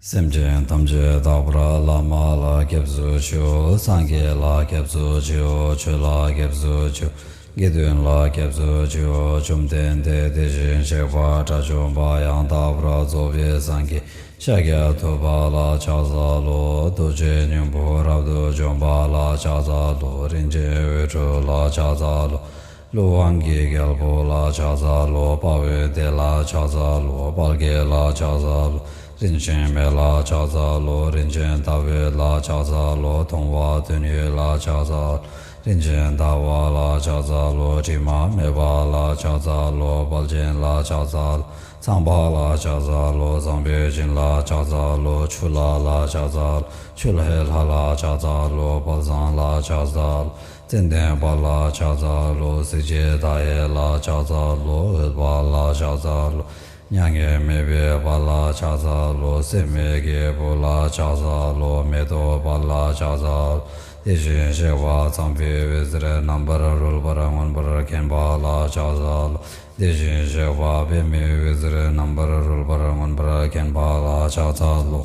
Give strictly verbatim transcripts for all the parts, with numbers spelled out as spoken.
སེམས་ཅན་ཐམས་ཅད་དག་པར་བླ་མ་ལ་སྐྱབས་སུ་མཆིའོ། སངས་རྒྱས་ལ་སྐྱབས་སུ་མཆིའོ། ཆོས་ལ་སྐྱབས་སུ་མཆིའོ། དགེ་འདུན་ལ་སྐྱབས་སུ་མཆིའོ། བཅོམ་ལྡན་འདས་དེ་བཞིན་གཤེགས་པ་དགྲ་བཅོམ་པ་ཡང་དག་པར་རྫོགས་པའི་སངས་རྒྱས་ཤཱཀྱ་ཐུབ་པ་ལ་ཕྱག་འཚལ་ལོ། རྡོ་རྗེ་སྙིང་པོ་རབ་ཏུ་འཇོམས་པ་ལ་ཕྱག་འཚལ་ལོ། རིན་ཆེན་འོད་འཕྲོ་ལ་ཕྱག་འཚལ་ལོ། ཀླུ་དབང་གི་རྒྱལ་པོ་ལ་ཕྱག་འཚལ་ལོ། དཔའ་བོའི་སྡེ་ལ་ཕྱག་འཚལ་ལོ། དཔལ་དགྱེས་ལ་ཕྱག་འཚལ་ལོ། རིན་ཆེན་མེ་ལ་ཕྱག་འཚལ་ལོ། རིན་ཆེན་ཟླ་འོད་ལ་ཕྱག་འཚལ་ལོ། མཐོང་བ་དོན་ཡོད་ལ་ཕྱག་འཚལ་ལོ། རིན་ཆེན་ཟླ་བ་ལ་ཕྱག་འཚལ་ལོ། དྲི་མ་མེད་པ་ལ་ཕྱག་འཚལ་ལོ། དཔལ་ཆེན་ལ་ཕྱག་འཚལ་ལོ། ཚངས་པ་ལ་ཕྱག་འཚལ་ལོ། བཟང་པོའི་བྱིན་ལ་ཕྱག་འཚལ་ལོ། ཆུ་ལྷ་ལ་ཕྱག་འཚལ་ལོ། ཆུ་ལྷའི་ལྷ་ལ་ཕྱག་འཚལ་ལོ། དཔལ་བཟང་ལ་ཕྱག་འཚལ་ལོ། ཙན་དན་དཔལ་ལ་ཕྱག་འཚལ་ལོ། གཟི་བརྗིད་མཐའ་ཡས་ལ་ཕྱག་འཚལ་ལོ། འོད་དཔལ་ལ་ཕྱག་འཚལ་ལོ། མྱ་ངན་མེད་པའི་དཔལ་ལ་ཕྱག་འཚལ་ལོ། སྲེད་མེད་རྒྱལ་པོ་ལ་ཕྱག་འཚལ་ལོ། མེ་ཏོག་དཔལ་ལ་ཕྱག་འཚལ་ལོ། དེ་བཞིན་གཤེགས་པ་ཚངས་པའི་འོད་ཟེར་རྣམ་པར་རོལ་པར་མངོན་པར་མཁྱེན་པ་ལ་ཕྱག་འཚལ་ལོ། དེ་བཞིན་གཤེགས་པ་པདྨའི་འོད་ཟེར་རྣམ་པར་རོལ་པར་མངོན་པར་མཁྱེན་པ་ལ་ཕྱག་འཚལ་ལོ།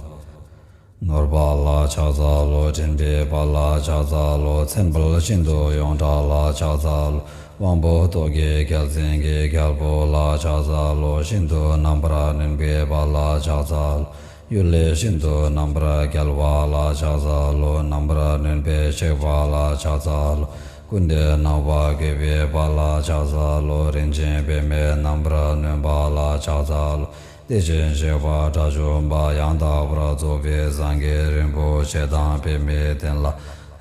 ནོར་དཔལ་ལ་ཕྱག་འཚལ་ལོ། འདྲེན་པའི་དཔལ་ལ་ཕྱག་འཚལ་ལོ། མཚན་དཔལ་ཤིན་ཏུ་ཡོངས་གྲགས་ལ་ཕྱག་འཚལ་ལོ། དབང་པོ་ཏོག་གི་རྒྱལ་མཚན་གྱི་རྒྱལ་པོ་ལ་ཕྱག་འཚལ་ལོ། ཤིན་ཏུ་རྣམ་པར་གནོན་པའི་དཔལ་ལ་ཕྱག་འཚལ་ལོ། གཡུལ་ལས་ཤིན་ཏུ་རྣམ་པར་རྒྱལ་བ་ལ་ཕྱག་འཚལ་ལོ། རྣམ་པར་གནོན་པའི་གཤེགས་པ་ལ་ཕྱག་འཚལ་ལོ། ཀུན་ཏུ་སྣང་བ་བཀོད་པའི་དཔལ་ལ་ཕྱག་འཚལ་ལོ། རིན་ཆེན་པདྨས་རྣམ་པར་གནོན་པ་ལ་ཕྱག་འཚལ་ལོ། དེ་བཞིན་གཤེགས་པ་དགྲ་བཅོམ་པ་ཡང་དག་པར་རྫོགས་པའི་སངས་རྒྱས་རིན་པོ་ཆེ་དང་པདྨའི་གདན་ལ་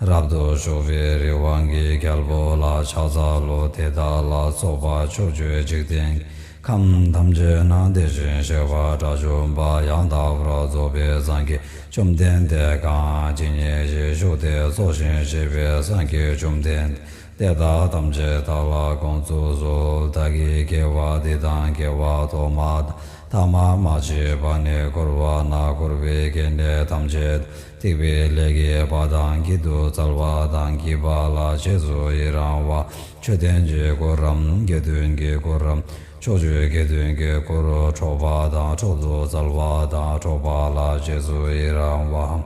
རབ་ཏུ་ཕྱུག་པའི་རི་དབང་གི་རྒྱལ་པོ་ལ་ཕྱག་འཚལ་ལོ། དེ་དག་ལ་སོགས་པ་ཕྱོགས་བཅུའི་འཇིག་རྟེན་གྱི་ཁམས་ཐམས་ཅད་ན་དེ་བཞིན་གཤེགས་པ་དགྲ་བཅོམ་པ་ཡང་དག་པར་རྫོགས་པའི་སངས་རྒྱས་བཅོམ་ལྡན་འདས་གང་ཇི་སྙེད་ཅིག་བཞུགས་ཏེ་རྫོགས་ཤིང་གཤེགས་པའི་སངས་རྒྱས་བཅོམ་ལྡན་འདས་དེ་དག་ཐམས་ཅད་བདག་ལ་དགོངས་སུ་གསོལ། བདག་གིས་དགེ་བ་འདི་དང་དགེ་བ་ཐོག་མ་དང་ཐ་མ་མ་མཆིས་པ་ནས་འཁོར་བ་ན་འཁོར་བའི་སྐྱེ་གནས་ཐམས་ཅད་དང་། ཐེག་པའི་ལས་ཀྱི་བ་དང་བགྱིས་ཏེ་སྩལ་བ་དང་། བགྱིས་པ་ལ་རྗེས་སུ་ཡི་རང་བའམ། མཆོད་རྟེན་གྱི་སྐོར་རམ། དགེ་འདུན་གྱི་སྐོར་རམ། ཕྱོགས་བཅུའི་དགེ་འདུན་གྱི་སྐོར། འཕྲོག་པ་དང་འཕྲོག་ཏུ་སྩལ་བ་དང་། འཕྲོག་པ་ལ་རྗེས་སུ་ཡི་རང་བའམ།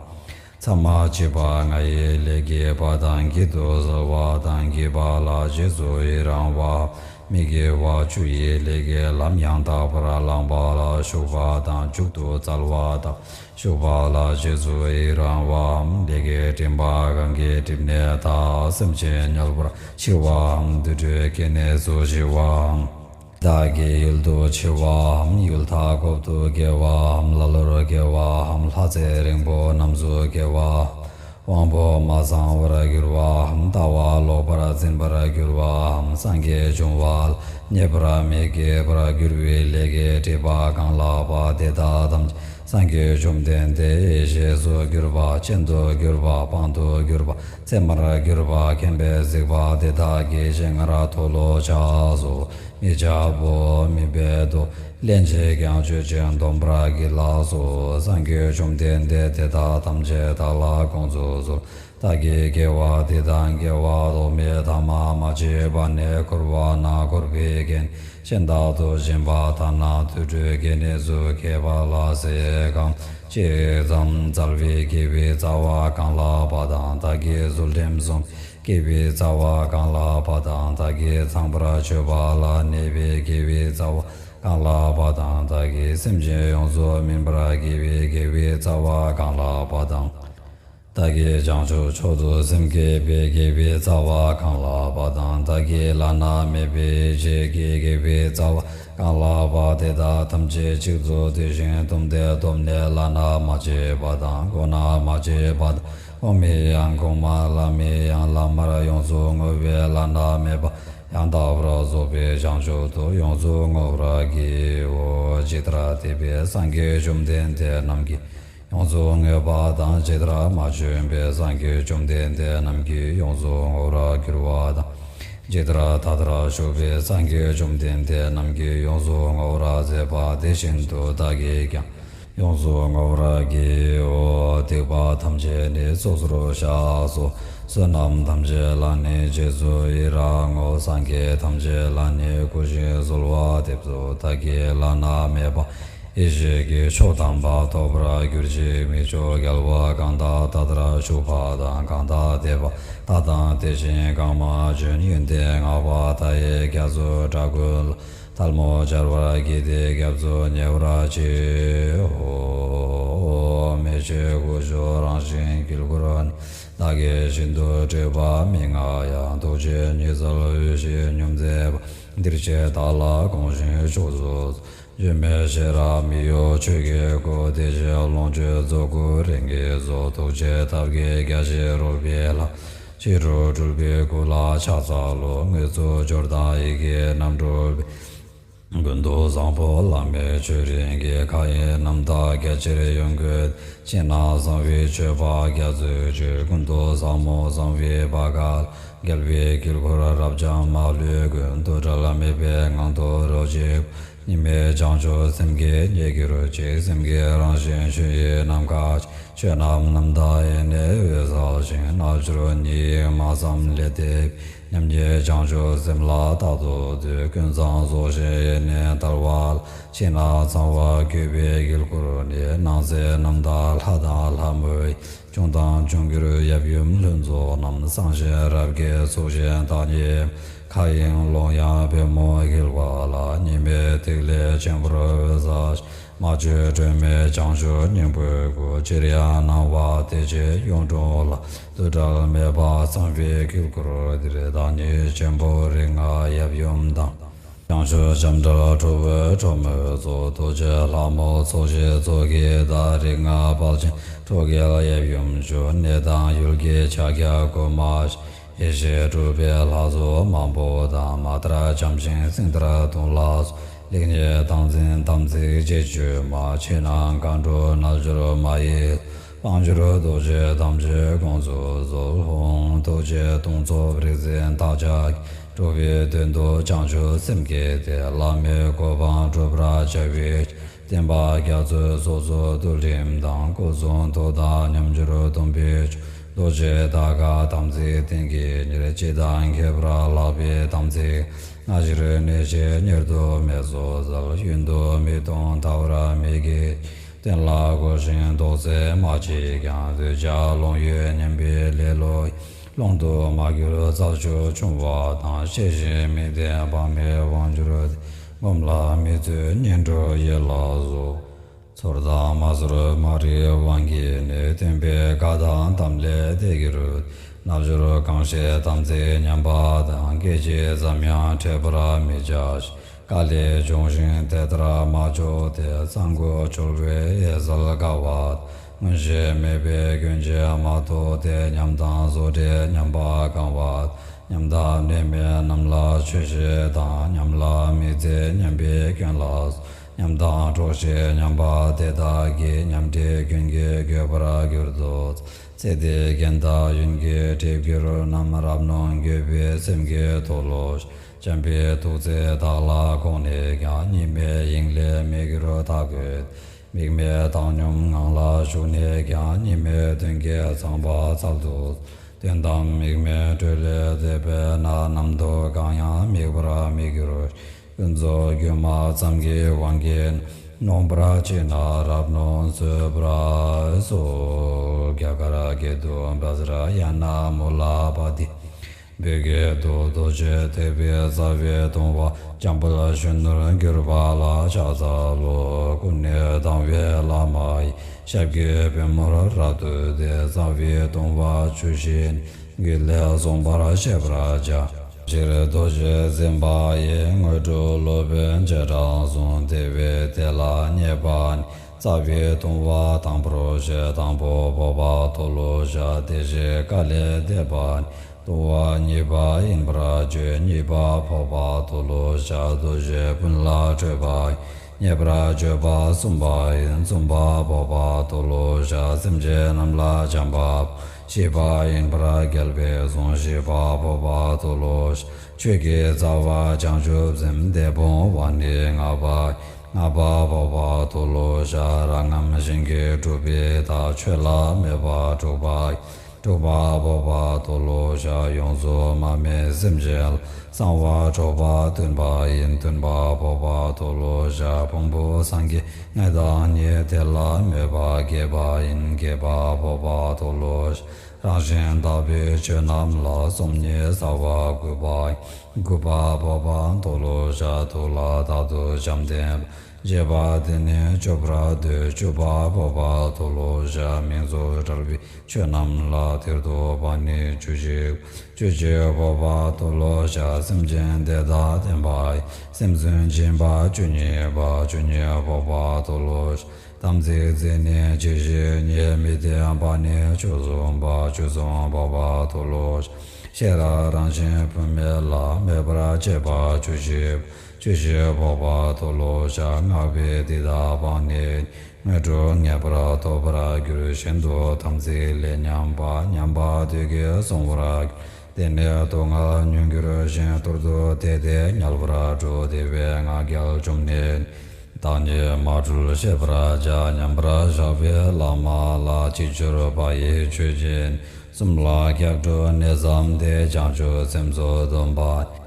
མཚམས་མ་མཆིས་པ་ལྔ་ཡི་ལས་ཀྱི་བ་དང་། བགྱིས་ཏེ་སྩལ་བ་དང་། བགྱིས་པ་ལ་རྗེས་སུ་ཡི་རང་བའམ། མི་དགེ་བ་བཅུ་ཡི་ལས་ཀྱི་ལམ་ཡང་དག་པར་བླངས་པ་ལ་ཞུགས་པ་དང་། འཇུག་ཏུ་སྩལ་བ་དང་། ཞུགས་པ་ལ་རྗེས་སུ་ཡི་རང་བའམ། ལས་ཀྱི་སྒྲིབ་པ་གང་གིས་བསྒྲིབས་ནས་དག་སེམས་ཅན་དམྱལ་བར་མཆི་བའམ། དུད་འགྲོའི་སྐྱེ་གནས་སུ་མཆི་བའམ། དག་གི་ཡུལ་དུ་མཆི་བའམ། ཡུལ་མཐའ་འཁོབ་ཏུ་སྐྱེ་བའམ། ལ་ལུར་སྐྱེ་བའམ། ལྷ་ཚེ་རིང་པོ་རྣམས་སུ་སྐྱེ་བའམ། དབང་པོ་མ་ཚང་བར་འགྱུར་བའམ། ལྟ་བ་ལོག་པར་འཛིན་པར་འགྱུར་བའམ། སངས་རྒྱས་འབྱུང་བ་ལ་མཉེས་པར་མི་བགྱིད་པར་འགྱུར་བའི་ལས་ཀྱི་སྒྲིབ་པ་གང་ལགས་པ་དེ་དག་ཐམས་ཅད་སངས་རྒྱས་བཅོམ་ལྡན་འདས་ཡེ་ཤེས་སུ་གྱུར་པ། སྤྱན་དུ་གྱུར་པ། དཔང་དུ་གྱུར་པ། ཚད་མར་གྱུར་པ། མཁྱེན་པས་གཟིགས་པ་དེ་དག་གི་ཞལ་སྔར་མཐོལ་ལོ་བྱས་སོ། མི་འཇའ་བོ་མི་འབད་དོ། སླན་ཆད་ཀྱང་གཅོད་ཅིང་སྡོམ་པར་བགྱིད་ལགས་སོ། སངས་རྒྱས་བཅོམ་ལྡན་འདས་དེ་དག་ཐམས་ཅད་བདག་ལ་དགོངས་སུ་གསོལ། བདག་གིས་དགེ་བ་འདི་དང་དགེ་བ་ཐོག་མའི་ཐ་མ་མ་མཆིས་པ་ནས་འཁོར་བ་ན་འཁོར་བའི་སྐྱེ་གནས་གཞན་དག་ཏུ་འབྱིན་པ་ཐ་ན་དུད་འགྲོའི་སྐྱེ་གནས་སུ་སྐྱེ་བ་ལ་ཟེར་གང་ཅི་ཙམ་སྩལ་བའི་དགེ་བའི་རྩ་བ་གང་ལགས་པ་དང་། བདག་གིས་ཚུལ་ཁྲིམས་བསྲུང་དགེ་བའི་རྩ་བ་གང་ལགས་པ་དང་། བདག་གིས་ཚངས་པར་སྤྱོད་པ་ལ་གནས་པའི་དགེ་བའི་རྩ་བ་གང་ལགས་པ་དང་། བདག་གིས་སེམས་ཅན་ཡོངས་སུ་སྨིན་པར་བགྱི་བའི་དགེ་བའི་རྩ་བ་གང་ལགས་པ་དང་། བདག་གིས་བྱང་ཆུབ་མཆོག་ཏུ་སེམས་བསྐྱེད་པའི་དགེ་བའི་རྩ་བ་གང་ལགས་པ་དང་། བདག་གིས་བླ་ན་མེད་པའི་ཡེ་ཤེས་ཀྱི་དགེ་བའི་རྩ་བ་གང་ལགས་པ་དེ་དག་ཐམས་ཅད་གཅིག་ཏུ་བསྡུས་ཤིང་བཟླུམས་ཏེ་བསྡོམས་ནས་བླ་ན་མ་མཆིས་པ་དང་། གོང་ན་མ་མཆིས་པ་དང་། གོང་མའི་ཡང་གོང་མ། བླ་མའི་ཡང་བླ་མར་ཡོངས་སུ་བསྔོ་བས་བླ་ན་མེད་པ་ཡང་དག་པར་རྫོགས་པའི་བྱང་ཆུབ་ཏུ་ཡོངས་སུ་བསྔོ་བར་བགྱིའོ། ཇི་ལྟར་འདས་པའི་སངས་རྒྱས་བཅོམ་ལྡན་འདས་རྣམས་ཀྱིས་ཡོངས་སུ་བསྔོས་པ་དང་། ཇི་ལྟར་མ་བྱོན་པའི་སངས་རྒྱས་བཅོམ་ལྡན་འདས་རྣམས་ཀྱིས་ཡོངས་སུ་བསྔོ་བར་འགྱུར་བ་དང་། ཇི་ལྟར་ད་ལྟར་བཞུགས་པའི་སངས་རྒྱས་བཅོམ་ལྡན་འདས་རྣམས་ཀྱིས་ཡོངས་སུ་བསྔོ་བར་མཛད་པ་དེ་བཞིན་དུ་བདག་གིས་ཀྱང་ཡོངས་སུ་བསྔོ་བར་བགྱིའོ། སྡིག་པ་ཐམས་ཅད་ནི་སོ་སོར་བཤགས་སོ། བསོད་ནམས་ཐམས་ཅད་ལ་ནི་རྗེས་སུ་ཡི་རང་ངོ་། སངས་རྒྱས་ཐམས་ཅད་ལ་ནི་གུས་ཤིང་གསོལ་བ་འདེབས་སོ། བདག་གིས་བླ་ན་མེད་པ་ ཡེ་ཤེས་ཀྱི་མཆོག་དམ་པ་ཐོབ་པར་གྱུར་ཅིག་མི་མཆོག་རྒྱལ་བ་གང་དག་ད་ལྟར་བཞུགས་པ་དང་། གང་དག་འདས་པ་ད་དང་དེ་བཞིན་གང་མ་བྱོན། ཡོན་ཏན་བསྔགས་པ་མཐའ་ཡས་རྒྱ་མཚོའི་སྒྲ་ཀུན་ལ། ཐལ་མོ་སྦྱར་བར་བགྱིས་ཏེ་སྐྱབས་སུ་ཉེ་བར་མཆིའོ། མི་ཕྱེད་སྐུ་མཆོག་རང་བཞིན་དཀྱིལ་འཁོར་ནི། བདག་གིས་ཤིན་ཏུ་བསྐྲད་པ་མི་མངའ་ཡང་། ཐུགས་རྗེས་ཉི་ཚེ་འོད་བཞིན་སྙོམས་མཛད་པ། འདིར་བཅས་བདག་ལ་དགོངས་ཤིང་མཆོག་སྩོལ། བརྗོད་མེད་ཤེས་རབ་མི་གཡོ་ཆོས་ཀྱི་སྐུ། བདེ་གཤེགས་ལོངས་སྤྱོད་རྫོགས་སྐུ་རིགས་ཀྱི་གཙོ། ཐུགས་རྗེའི་ཐབས་ཀྱིས་རྒྱ་ཆེར་རོལ་པའི་ལྷ། ཕྱི་རོལ་སྤྲུལ་པའི་སྐུ་ལ་ཕྱག་འཚལ་ལོ། དངོས་སུ་སྦྱོར་དང་ཡི་གེ་རྣམས་གྲུབ་པའི། ཀུན་ཏུ་བཟང་པོ་བླ་མེད་ཆོས་རིན་གྱི། མཁའ་དབྱིངས་རྣམ་དག་རྒྱ་ཆེར་ཡོངས་བཀོད། ཕྱི་ནང་གསང་བའི་མཆོད་པ་རྒྱ་མཚོའི་མཆོད། ཀུན་ཏུ་ཟབ་མོ་གསང་བའི་བྷ་ག་ལ། རྒྱལ་བའི་དཀྱིལ་འཁོར་རབ་འབྱམས་མ་ལུས་ཀུན། དུག་བྲལ་མེད་པའི་ངང་དུ་རོ་གཅིག་པུ། གཉིས་མེད་བྱང་ཆུབ་སེམས་ཀྱི་རྙེད་གྱུར་ཅིག་སེམས་ཀྱི་རང་བཞིན་ཆོས་ཉིད་ནམ་མཁའ་ཆེ། ཆོས་རྣམས་རྣམ་དག་ཡེ་ནས་འོད་གསལ་ཞིང་། རྣལ་འབྱོར་ཉིད་དབྱིངས་སྨྲ་བསམ་ལས་འདས་པའི། མཉམ་ཉིད་བྱང་ཆུབ་སེམས་ལ་རྟག་ཏུ་འདུད། ཀུན་བཟང་རྫོགས་ཆེན་ཡེ་ནས་དར་བ་ལ། ཕྱི་ནང་གསང་བ་བཀོད་པའི་དཀྱིལ་འཁོར་ནི། སྣང་གསལ་རྣམ་དག་ལྷ་དང་ལྷ་མོ་ཡི། བྱུང་དང་འབྱུང་འགྱུར་ཡབ་ཡུམ་ལྷུན་རྫོགས་རྣམས། གསང་ཆེན་རབ་རྒྱས་ཚོགས་ཆེན་བདག་ཉིད། མཁའ་དབྱིངས་ཀློང་ཡངས་པད་མོ་འཁྱིལ་བ་ལ། གཉིས་མེད་ཐིག་ལེ་ཆེན་པོར་འོད་གསལ་ཞིང་། མ་བཅོས་སྤྲོས་མེད་བྱང་ཆུབ་སྙིང་པོའི་སྐུ། ཅིར་ཡང་སྣང་བ་དེ་ཕྱིར་གཡུང་དྲུང་ལ། དུག་བྲལ་མེད་པར་གསང་བའི་དཀྱིལ་འཁོར་འདིར། བདག་ཉིད་ཆེན་པོ་རིགས་ལྔ་ཡབ་ཡུམ་དང་། བྱང་ཆུབ་ལྕམ་དྲལ་ཁྲོ་བོའི་ཁྲོ་མོའི་གཙོ། རྡོ་རྗེ་ལྷ་མོ་ཚོགས་བཞི་ཚོགས་ཀྱི་བདག་རིགས་ལྔ་དཔལ་ཆེན་ཁྲོ་རྒྱལ་ཡབ་ཡུམ་མཆོག་གནས་དང་ཡུལ་གྱི་ཕྱག་རྒྱ་བསྐུལ་མ་ཡེ་ཤེས་སྤྲུལ་པའི་ལྷ་ཚོགས་མང་པོ་དང་། མ་དར་བྱམས་ཤིང་སེང་དར་དུང་ལ་སོགས། ལེགས་ཉེས་དམ་འཛིན་དམ་ཚིག་རྗེས་གཅོད་མ། ཕྱི་ནང་མཁའ་འགྲོ་རྣལ་འབྱོར་མ་ཡི། དཔལ་འབྱོར་རྡོ་རྗེ་ཐམས་ཅད་དགོངས་སུ་གསོལ། ཧཱུྃ། ཐུགས་རྗེ་སྟོང་རྫོགས་རིག་འཛིན་བདག་ཅག་གི། འགྲོ་བའི་དོན་དུ་བྱང་ཆུབ་སེམས་བསྐྱེད་དེ། བླ་མེད་གོ་འཕང་སྒྲུབ་པར་བྱ་བའི་ཕྱིར། བསྟན་པ་རྒྱ་མཚོའི་སོ་སོར་བསྡུ་རིམ་དང་། སྐུ་གསུང་ཐུགས་དང་མཉམ་སྦྱོར་སྡོམ་པའི་མཆོག་རྡོ་རྗེ་ད་ག་དམ་ཚིག་རྟེན་གྱི་གཉེར། སྤྱི་དང་ཁྱད་པར་ལྷག་པའི་དམ་ཚིག་སྔ་ཕྱིར་གནས་ཕྱིར་གཉེར་དུ་མེད་སོ་སལ། ཡུན་དུ་མི་གཏོང་ད་བར་མི་སྐྱེ། བསྟན་ལ་གོ་ཞིང་རྟོགས་ཚད་མ་མཆིས་ཀྱང་། འདོད་ཆགས་ལོང་ཡོད་ཉམས་པའི་ལེ་ལོ་ཡིས། ལོང་དུ་མ་གྱུར་རྩལ་ཤུགས་ཆུང་བ་དང་། ཤེས་བཞིན་མི་ལྡན་བག་མེད་དབང་གྱུར་ཏེ། སྒོམ་ལ་མི་བརྩོན་ངན་འགྲོ་ཡིད་ལ་ཟུག་ཚོར་དང་མ་ཚོར་མ་རིག་དབང་གིས་ནི། སྟོན་པའི་བཀའ་དང་དམ་ལས་འདས་གྱུར་ཏེ། རྣལ་འབྱོར་གང་བཞེད་དམ་ཚིག་ཉམས་པ་དང་། སྐད་ཅིག་ཙམ་ཡང་འཕྲད་པར་མི་བྱ་ཞིང་། དཀའ་ལས་བྱུང་ཞིང་དེ་ལྟར་མ་ལྕོགས་ཏེ། གཙང་ཀོ་འཆོལ་བའི་དབྱེ་བསལ་དཀའ་བ་དང་། མངོན་ཤེས་མེད་པའི་སྐྱོན་ཅན་མ་རྟོགས་ཏེ། ཉམས་དང་བཟོ་འདྲེས་ཉམས་པ་གང་བ་དང་། ཉམས་དང་ལྡན་མིན་རྣམས་ལ་ཆོས་བཤད་དང་། ཉམས་ལ་མི་མཛད་ཉམས་པའི་སྐྱོན་ལ་སོགས། ཉམས་དང་གྲོགས་བྱེད་ཉམས་པ་དེ་དག་གིས། ཉམས་འདྲེས་སྐྱོན་གྱིས་གོས་པར་གྱུར་ཏོ། ཚེ་འདིའི་རྐྱེན་དང་ཡུན་གྱིས་འགྲིབ་གྱུར་རྣམས། རབ་གནོན་འགྱོད་པའི་སེམས་ཀྱིས་མཐོལ་ལོ། བྱམས་པའི་ཐུགས་བརྩེས་བདག་ལ་དགོངས་ནས་ཀྱང་། གཉིས་མེད་དབྱིངས་ལས་མི་འགྱུར་ཐག་བགོས། དམིགས་མེད་བཏང་སྙོམས་ངང་ལ་བཞུགས་ནས་ཀྱང་། གཉིས་མེད་དོན་གྱི་ཚངས་པ་འཚལ་དུ། དོན་དམ་དམིགས་མེད་སྤྲོས་ལས་འདས་པས་ན། ནམ་དུ་གང་ཡང་དམིགས་པར་མི་འགྱུར། ཀུན་རྫོབ་སྒྱུ་མ་ཙམ་གྱི་དབང་གིས། ནོངས་པར་བྱས་ན་རབ་གནོན་བཟོད་པར་གསོལ། རྒྱ་གར་སྐད་དུ། བཛྲ་ཡ་ན་མུ་ལ་བ་དྷཱིཿ་བོད་སྐད་དུ། རྡོ་རྗེ་ཐེག་པའི་རྩ་བའི་ལྟུང་བ། འཇམ་དཔལ་གཞོན་ནུར་གྱུར་པ་ལ་ཕྱག་འཚལ་ལོ། ཀུན་ནས་དང་བའི་བླ་མ་ཡི། ཞབས་ཀྱི་པད་མོར་རབ་བཏུད་དེ། རྩ་བའི་ལྟུང་བ་བཅུ་བཞི་ནི། རྒྱུད་ལས་གསུངས་པར་བཤད་པར་བྱ། ཕྱིར་རྡོ་རྗེ་འཛིན་པ་ཡི། དངོས་གྲུབ་སློབ་དཔོན་རྗེས་འབྲང་གསུངས། དེ་བས་དེ་ལ་མཉེས་པ་ནི། རྩ་བའི་ལྟུང་བ་དང་པོར་བཤད། དང་པོ་འཕགས་པ་མཐོལ་ལོ་བཤགས། དེ་བཞིན་དཀའ་ལས་འདས་པ་ནི། ལྟུང་བ་གཉིས་པ་ཡིན་པར་བརྗོད། གཉིས་པ་འཕགས་པ་མཐོལ་ལོ་བཤགས། རྡོ་རྗེ་སྤུན་ལ་སྤྲོད་པ་ཡིས། མཉེས་པར་བརྗོད་པ་གསུམ་པ་ཡིན། གསུམ་པ་འཕགས་པ་མཐོལ་ལོ་བཤགས། སེམས་ཅན་རྣམས་ལ་བྱམས་པ། བཞི་པ་ཡིན་པར་རྒྱལ་པོས་གསུངས། བཞི་པ་འཕགས་པ་མཐོལ་ལོ་བཤགས། ཆོས་ཀྱི་རྩ་བ་བྱང་ཆུབ་སེམས། དེ་སྤོང་བ་ནི་ལྔ་པ་ཡིན། ལྔ་པ་འཕགས་པ་མཐོལ་ལོ་བཤགས། རང་ངམ་གཞན་གྱིས་སྒྲུབ་པའི་དག་ཆོས་ལ་མོས་པ་དྲུག་པ་ཡིན། དྲུག་པ་འཕགས་པ་མཐོལ་ལོ་བཤགས། ཡོངས་སུ་མ་སྨིན་སེམས་ཅན་ལ། གསང་བ་འཕྲོག་པ་བསྟན་པ་ཡིན། བདུན་པ་འཕགས་པ་མཐོལ་ལོ་བཤགས། ཕུང་པོ་སངས་རྒྱས་ལྔ་དང་ཉིད། དེ་ལ་མོས་པ་བསྐྱེད་པ་ཡིན། བརྒྱད་པ་འཕགས་པ་མཐོལ་ལོ་བཤགས། རང་བཞིན་དག་པའི་ཆོས་རྣམས་ལ། སོམ་ཉི་ཟ་བ་དགུ་པ་ཡིན། དགུ་པ་འཕགས་པ་མཐོལ་ལོ་བཤགས། ཐུགས་ལ་རྟག་ཏུ་བྱམས་ལྡན། བརྒྱད་པ་དེ་ནི་སྤྱོད་པར་འདོད། བཅུ་པ་འཕགས་པ་མཐོལ་ལོ་བཤགས། མིང་རྫོགས་བྲལ་བའི་ཆོས་རྣམས་ལ། དེར་ལྡོག་པ་ནི་བཅུ་གཅིག་བཅུ་གཅིག་འཕགས་པ་མཐོལ་ལོ་བཤགས། སེམས་ཅན་དེ་དག་བསྟན་པ་ཡིན། སེམས་ཙམ་སྦྱིན་པ་བཅུ་གཉིས་པ། བཅུ་གཉིས་འཕགས་པ་མཐོལ་ལོ་བཤགས། དམ་ཚིག་རྩིས་ནི་བཅུ་བཞི་ཉིད། མི་ལྡན་པ་ནི་བཅུ་གསུམ་པ། བཅུ་གསུམ་འཕགས་པ་མཐོལ་ལོ་བཤགས། ཤེས་རབ་རང་བཞིན་བུད་མེད་ལ། མོས་པར་བྱེད་པ་བཅུ་བཞི། བཅུ་བཞི་འཕགས་པ་མཐོལ་ལོ་བཤགས། སྔགས་པས་འདི་དག་སྤངས་ནས། དངོས་གྲུབ་ངེས་པར་ཐོབ་པར་འགྱུར། གཞན་དུ་དམ་ཚིག་ལས་ཉམས་པ། ཉམས་པ་དུས་ཀྱིས་བསྲུང་བར་འགྱུར། དེ་ནས་སྡུག་བསྔལ་མྱུར་འགྱུར་ཞིང་། ཐུར་དུ་བལྟས་ཏེ་དམྱལ་བར་འགྲོ། དེ་བས་ང་རྒྱལ་བཅོམ་ནས། བདག་ཉིད་མ་གྲོལ་ཤེས་པར་བྱ། མཉམ་པར་བཞག་པའི་བླ་མ་ལ། ཅི་འབྱོར་པ་ཡི་ཆོས་ཅན། གསུམ་ལ་སྐྱབས་འགྲོ་ནས་བརྩམས་ཏེ། བྱང་ཆུབ་སེམས་སུ་འདུན་པ།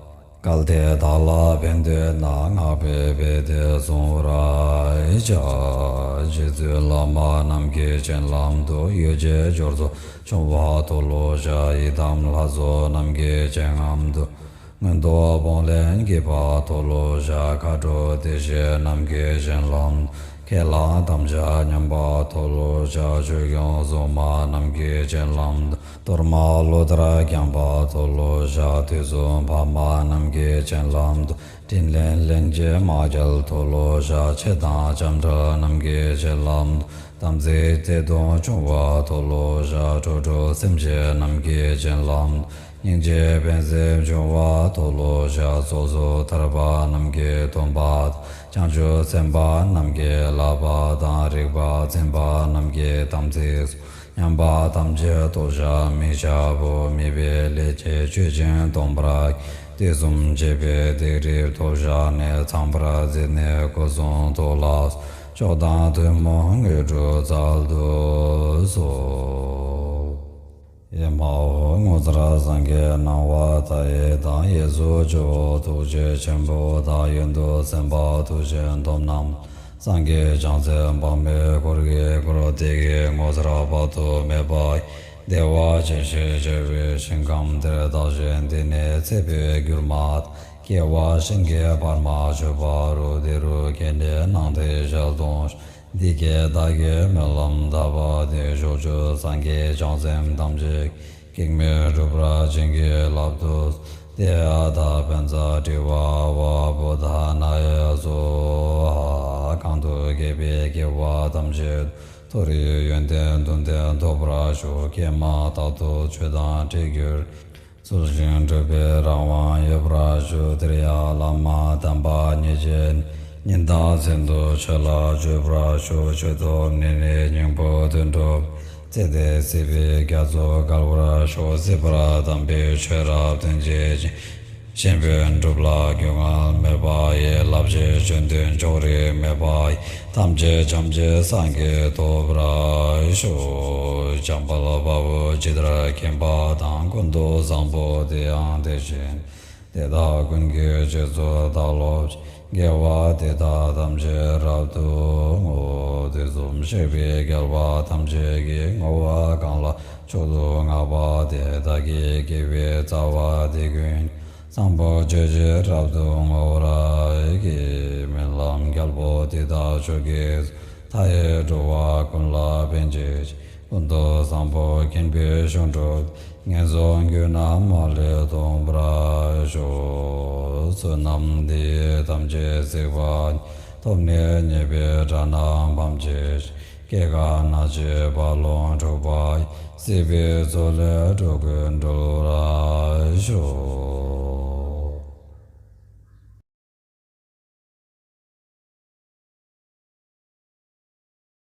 གལ་ཏེ་བདག་ལ་ཕན་འདོད་ན། སྔགས་པས་རྦད་དེ་བསྲུང་བར་བྱ། རྗེ་བཙུན་བླ་མ་རྣམས་ཀྱི་སྤྱན་ལམ་དུ། གཡོ་བྱེད་སྦྱོར་ཚོགས་ཆུང་བ་མཐོལ་ལོ་བཤགས། ཡི་དམ་ལྷ་ཚོགས་རྣམས་ཀྱི་སྤྱན་ལམ་དུ། མངོན་རྟོགས་སྤོང་ལེན་བགྱིས་པ་མཐོལ་ལོ་བཤགས། མཁའ་འགྲོ་དེ་བཞིན་རྣམས་ཀྱི་སྤྱན་ལམ་དུ། ཁས་བླངས་དམ་བཅའ་ཉམས་པ་མཐོལ་ལོ་བཤགས། ཆོས་སྐྱོང་སྲུང་མ་རྣམས་ཀྱི་སྤྱན་ལམ་དུ། གཏོར་མ་ལོ་ལྟར་བརྐྱང་པ་མཐོལ་ལོ་བཤགས། དུས་གསུམ་འཕགས་མ་རྣམས་ཀྱི་སྤྱན་ལམ་དུ། དྲིན་ལན་ལན་གཅིག་མ་བསྐྱལ་མཐོལ་ལོ་བཤགས། མཆེད་དང་ལྕམ་དྲལ་རྣམས་ཀྱི་སྤྱན་ལམ་དུ། དམ་ཚིག་བརྩེ་གདུང་ཆུང་བ་མཐོལ་ལོ་བཤགས། ཁྲོ་ཁྲོ་སེམས་ཅན་རྣམས་ཀྱི་སྤྱན་ལམ་དུ། སྙིང་རྗེ་ཕན་སེམས་ཆུང་བ་མཐོལ་ལོ་བཤགས། ཚོགས་གསོག་ཐར་པ་རྣམས་ཀྱི་སྡོམ་པ་དང་། བྱང་ཆུབ་སེམས་དཔའ་རྣམས་ཀྱི་བསླབ་པ་དང་། རིག་པ་འཛིན་པ་རྣམས་ཀྱི་དམ་ཚིག་སོགས། ཉམས་པ་ཐམས་ཅད་མཐོལ་བཤགས་མི་བྱ་བར། དམིགས་པའི་ལས་ཀྱིས་ཆོས་ཀྱང་སྟོང་པར། དུས་གསུམ་འབྱེད་པའི་སྡིག་སྒྲིབ་མཐོལ་བཤགས་ནས། ཚངས་པར་མཛད་ནས་སྐུ་གསུང་ཐུགས་ལ། མཆོག་དང་ཐུན་མོང་དངོས་གྲུབ་སྩལ་དུ་གསོལ། ཨེ་མ་ཧོ། ངོ་མཚར་སངས་རྒྱས་སྣང་བ་མཐའ་ཡས་དང་། གཡས་སུ་ཇོ་བོ་ཐུགས་རྗེ་ཆེན་པོ་དང་། གཡོན་དུ་སེམས་དཔའ་ཐུགས་ཆེན་སྟོབས་རྣམས། སངས་རྒྱས་བྱང་སེམས་དཔག་མེད་འཁོར་གྱིས་བསྐོར། དེ་ཡི་ངོ་མཚར་དཔག་ཏུ་མེད་པ་ཡི། བདེ་བ་ཅན་ཞེས་བྱ་བའི་ཞིང་ཁམས་དེར། བདག་གཞན་འདི་ནི་ཚེ་འཕོས་གྱུར་མ་ཐག་སྐྱེ་བ་གཞན་གྱིས་བར་མ་ཆོད་པ་རུ། དེ་རུ་སྐྱེས་ནས་སྣང་མཐའི་ཞལ་མཐོང་ཞིང་། འདི་སྐད་བདག་གིས་སྨོན་ལམ་བཏབ་པ་དེས། ཕྱོགས་བཅུའི་སངས་རྒྱས་བྱང་སེམས་ཐམས་ཅད་ཀྱི། གེགས་མེད་འགྲུབ་པར་བྱིན་གྱིས་བརླབ་ཏུ་གསོལ། ཏདྱ་ཐཱ། བཛྲ་ཏྲི་ཝཱ་ཨ་བ་བོ་དྷ་ནཱ་ཡ་སྭཱ་ཧཱ། གང་དུ་སྐྱེས་པའི་སྐྱེ་བ་ཐམས་ཅད་དུ། མཐོ་རིས་ཡོན་ཏན་དོན་ལྡན་ཐོབ་པར་ཤོག །ཀྱེ་མ། རྟག་ཏུ་ཆོས་དང་འཕྲད་གྱུར། ཚུལ་བཞིན་སྒྲུབ་པའི་རང་དབང་ཡོད་པར་ཤོག །དེར་ཡང་བླ་མ་དམ་པ་ཉིད་ཀྱིས་ནི། ཉིན་དང་མཚན་དུ་ཆོས་ལ་བཅོལ་བར་ཤོག །ཆོས་ཐོབ་ནས་ནི་སྙིང་པོ་དོན་གྲུབ། ཚེ་འདི་སྲིད་པའི་རྒྱ་མཚོ་བརྒལ་བར་ཤོག །སྲིད་པར་དམ་པའི་ཆོས་རབ་སྟོན་བྱེད་ཅིང་། གཞན་ཕན་སྒྲུབ་ལ་རྒྱུན་བསྔལ་མེད་པ་ཡི། རླབས་ཆེན་བརྗོད་དོན་ཕྱོགས་རིས་མེད་པ་ཡི། ཐམས་ཅད་བྱམས་ཀྱིས་སངས་རྒྱས་ཐོབ་པར་ཤོག །འཇམ་དཔལ་དཔའ་བོས་ཇི་ལྟར་མཁྱེན་པ་དང་། ཀུན་ཏུ་བཟང་པོ་དེ་ཡང་དེ་བཞིན་ཏེ། དེ་དག་ཀུན་གྱི་རྗེས་སུ་བདག་སློབ་ཅིང་། དགེ་བ་འདི་དག་ཐམས་ཅད་རབ་ཏུ་བསྔོ། དུས་གསུམ་གཤེགས་པའི་རྒྱལ་བ་ཐམས་ཅད་ཀྱིས། བསྔོ་བ་གང་ལ་མཆོག་ཏུ་བསྔགས་པ་དེས། བདག་གི་དགེ་བའི་རྩ་བ་འདི་ཀུན་ཀྱང་། བཟང་པོ་སྤྱོད་ཕྱིར་རབ་ཏུ་བསྔོ་བར་བགྱི། སྨོན་ལམ་རྒྱལ་པོ་འདི་དག་མཆོག་གི་གཙོ། མཐའ་ཡས་འགྲོ་བ་ཀུན་ལ་ཕན་བྱེད་ཅིང་། ཀུན་ཏུ་བཟང་པོ་མཁྱེན་པའི་གཞུང་གྲུབ་སྟེ། ངན་སོང་རྒྱུད་རྣམས་མ་ལུས་སྟོངས་པར་ཤོག །བསོད་ནམས་འདི་ཡིས་ཐམས་ཅད་གཟིགས་པ་ཉིད། ཐོབ་ནས་ཉེས་པའི་དགྲ་རྣམས་ཕམ་བྱས་ཤིང་། སྐྱེ་རྒ་ན་འཆིའི་རྦ་ཀློང་འཁྲུགས་པ་ཡི། སྲིད་པའི་མཚོ་ལས་འགྲོ་ཀུན་སྒྲོལ་བར་ཤོག །